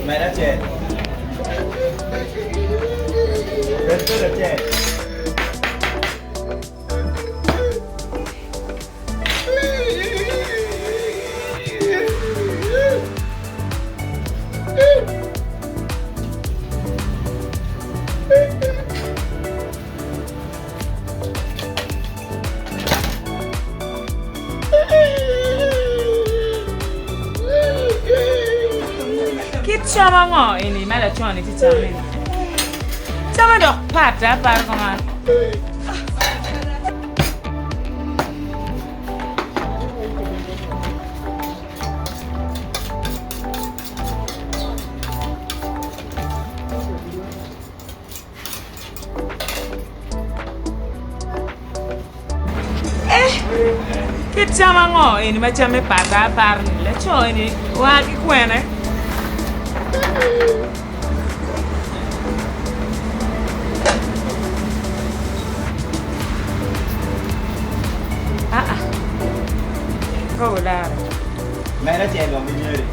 Med acel. Bed kwede acel. Kit cam ango eni ma laco-ni tye camo-ni? Came dok pat aparo kuman. Kit cam ango eni ma camme pat apar-ni? Laco eni oa ki kwene? Aa. Ko ulare. Meda cel dong ki nyeri.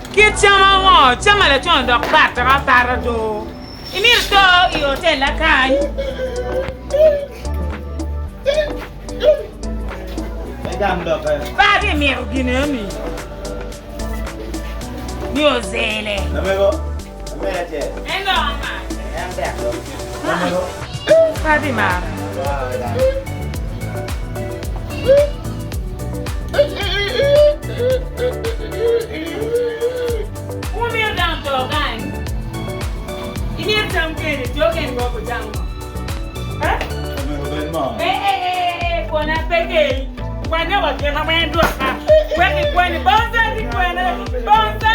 Kit cam ango? Cam alacon dok pat apata do. Imito to i hotella kany. Pe imito gin eni. Ni ozele. En dok amar. Pe abimaro. Wumito dano to kany. Imito cam kene, jo kene gwoko cam mo. Kwona pe kel. Kwane wa gin ma en dwoka. Wek ikwani bonsa ki kwene. Bonsa!